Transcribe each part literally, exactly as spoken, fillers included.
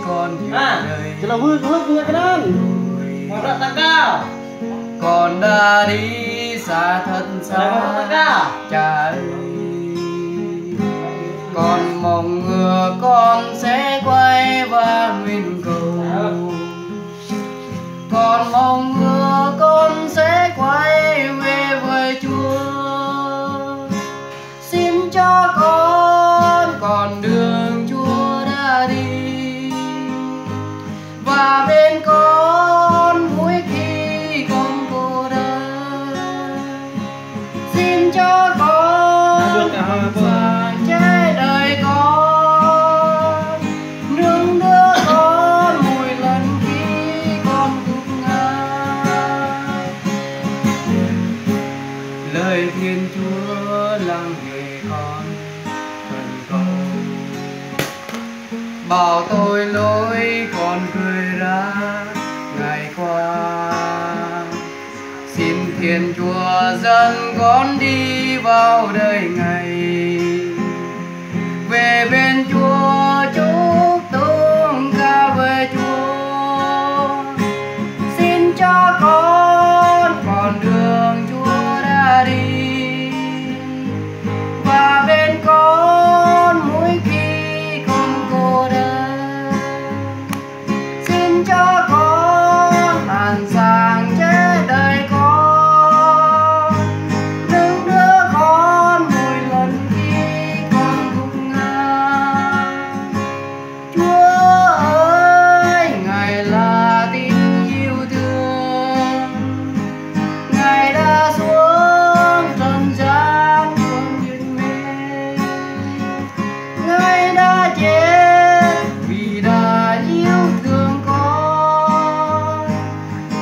Con dìu đơi. Chỉ là vừa, vừa, vừa cái đó. Con đã đi xa thật xa trời. Con mong ước con sẽ quay và nguyện cầu. Con mong ước con sẽ quay về với Chúa. Xin cho con con đường Chúa đã đi, và bên con mỗi khi con cô đơn. Xin cho con sẵn sàng che đời con, nương tựa con mỗi lần khi con gục ngã. Lời Thiên Chúa lắng nghe con khẩn cầu. Bao tội lỗi con gây ra ngày qua. Xin Thiên Chúa dẫn con đi vào đời ngày. Về bên Chúa chúc tụng ca với Chúa. Xin cho con con đường Chúa đã đi, và bên con mỗi khi con cô đơn. Xin cho con sẵn sàng che đời con, nương tựa con mỗi lần khi con gục ngã. Chúa ơi, Ngài là tình yêu thương, Ngài đã xuống trần gian con như mình. Ngài đã chết vì đã yêu thương con.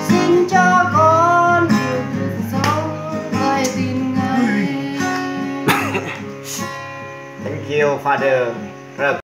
Xin cho con được sống với tình Ngài. Thank you, Father.